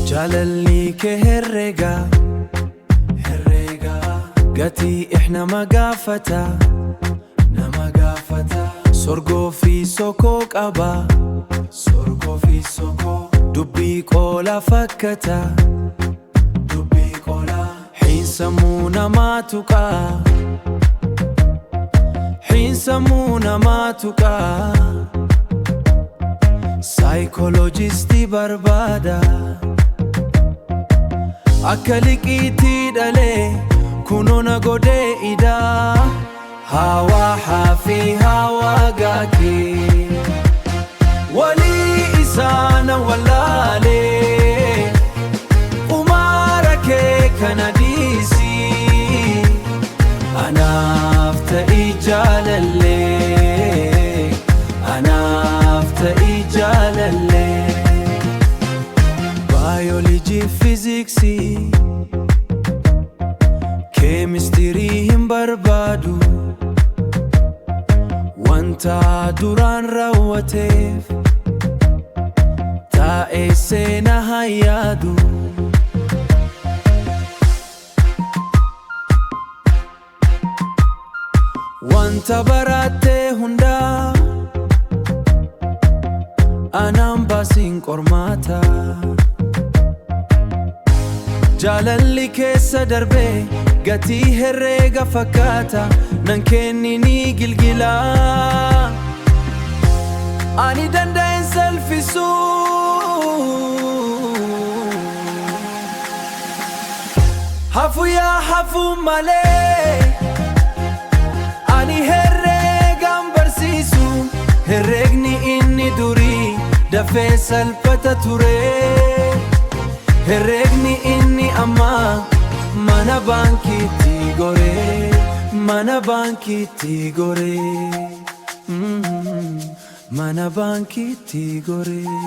Jaalalli kee herrega, herrega, gatii ih nama gaafata, nama gaafata. Sorgoo fi sokoo qaba, sorgoo fi sokoo. Dubbii qola fakkata, dubbii qola. Xiinsammuu namaa tuqaa, xiinsammuu namaa tuqaa. Saayikoloojistii barbaada. Akka liqiitii dhalee kunoo na godhee idaa. Hawaa hafi hawaa gaakee walii isaana wallaalee. Umaara kee kana dhiisii, anaaf ta'i jaalallee, anaaf ta'i jaalallee. Baayoloojii, fiiziksii, keemistirii hin barbaadu. Wanta duraan raawwateef taa'ee seenaa haa yaadu. Wanta barattee hundaa anaan baasiin qormaata. Jaalalli keessa darbee gatii herreega fakkaata, nan kenninii gilgilaa. Ani danda'een salphisuu. Hafu yaa hafu malee, ani herreegaan barsiisu. Herreegni inni durii dafee salphata ture. Herreegni inni ammaa mana baankiitti goree, mana baankiitti goree, mana baankiitti goree.